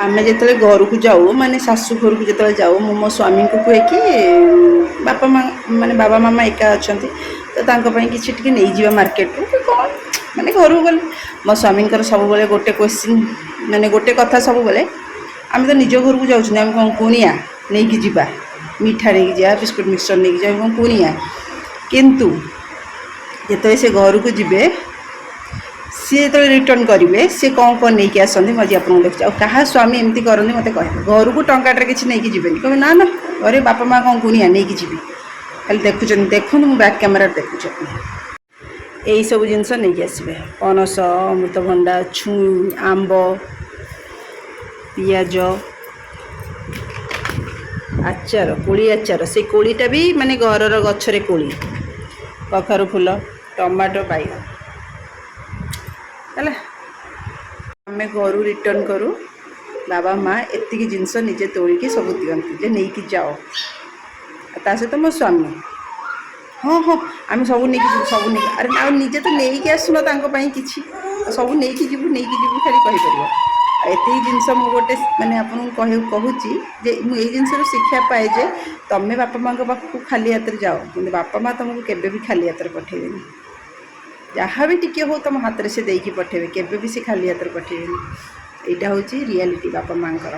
ଆମେ ଯେତେବେଳେ ଘରକୁ ଯାଉ, ମାନେ ଶାଶୁ ଘରକୁ ଯେତେବେଳେ ଯାଉ, ମୁଁ ମୋ ସ୍ୱାମୀଙ୍କୁ କୁହେ କି ବାପା ମା, ମାନେ ବାବା ମାମା ଏକା ଅଛନ୍ତି ତ, ତାଙ୍କ ପାଇଁ କିଛି ଟିକେ ନେଇଯିବା ମାର୍କେଟରୁ କି କ'ଣ। ମାନେ ଘରକୁ ଗଲେ ମୋ ସ୍ୱାମୀଙ୍କର ସବୁବେଳେ ଗୋଟେ କ୍ୱେଶ୍ଚିନ୍, ମାନେ ଗୋଟେ କଥା ସବୁବେଳେ, ଆମେ ତ ନିଜ ଘରକୁ ଯାଉଛନ୍ତି, ଆମେ କ'ଣ କୁଣିଆ ନେଇକି ଯିବା? ମିଠା ନେଇକି ଯିବା, ବିସ୍କୁଟ୍ ମିକ୍ସଚର୍ ନେଇକି ଯିବା, ଆମେ କ'ଣ କୁଣିଆ? କିନ୍ତୁ ଯେତେବେଳେ ସେ ଘରକୁ ଯିବେ, ସିଏ ଯେତେବେଳେ ରିଟର୍ଣ୍ଣ କରିବେ, ସିଏ କ'ଣ କ'ଣ ନେଇକି ଆସନ୍ତି, ମୁଁ ଆଜି ଆପଣଙ୍କୁ ଦେଖୁଛି। ଆଉ କାହା ସ୍ୱାମୀ ଏମିତି କରନ୍ତି, ମୋତେ କହିବେ। ଘରକୁ ଟଙ୍କାଟାରେ କିଛି ନେଇକି ଯିବେନି, କହିବେ, ନା ନା, ଘରେ ବାପା ମା କ'ଣ କୁଣିଆ, ନେଇକି ଯିବି? ଖାଲି ଦେଖୁଛନ୍ତି, ଦେଖନ୍ତୁ, ମୁଁ ବ୍ୟାକ୍ କ୍ୟାମେରାରେ ଦେଖୁଛି ଆପଣ। ଏଇସବୁ ଜିନିଷ ନେଇକି ଆସିବେ: ପଣସ, ଅମୃତଭଣ୍ଡା, ଛୁଇଁ, ଆମ୍ବ, ପିଆଜ, ଆଚାର, କୋଳି ଆଚାର। ସେଇ କୋଳିଟା ବି ମାନେ ଘରର ଗଛରେ କୋଳି, କଖାରୁ ଫୁଲ, ଟମାଟୋ, ବାଇଗଣ। ହେଲା, ଆମେ ଘରୁ ରିଟର୍ଣ୍ଣ କରୁ, ବାବା ମା ଏତିକି ଜିନିଷ ନିଜେ ତୋଳିକି ସବୁ ଦିଅନ୍ତି ଯେ ନେଇକି ଯାଅ। ଆଉ ତା ସହିତ ମୋ ସ୍ୱାମୀ, ହଁ ହଁ, ଆମେ ସବୁ ନେଇକି ଯିବୁ, ସବୁ ନେଇକି। ଆରେ, ଆଉ ନିଜେ ତ ନେଇକି ଆସୁନ ତାଙ୍କ ପାଇଁ କିଛି। ସବୁ ନେଇକି ଯିବୁ, ନେଇକି ଯିବୁ ଖାଲି କହିପାରିବ। ଆଉ ଏତିକି ଜିନିଷ ମୁଁ ଗୋଟେ ମାନେ ଆପଣଙ୍କୁ କହୁଛି ଯେ ମୁଁ ଏଇ ଜିନିଷରୁ ଶିକ୍ଷା ପାଏ ଯେ ତମେ ବାପା ମାଆଙ୍କ ପାଖକୁ ଖାଲି ହାତରେ ଯାଅ, କିନ୍ତୁ ବାପା ମା ତୁମକୁ କେବେ ବି ଖାଲି ହାତରେ ପଠେଇବେନି। ଯାହା ବି ଟିକେ ହଉ ତୁମ ହାତରେ ସେ ଦେଇକି ପଠେଇବେ, କେବେ ବି ସେ ଖାଲି ହାତରେ ପଠେଇବେନି। ଏଇଟା ହେଉଛି ରିଆଲିଟି ବାପା ମାଆଙ୍କର।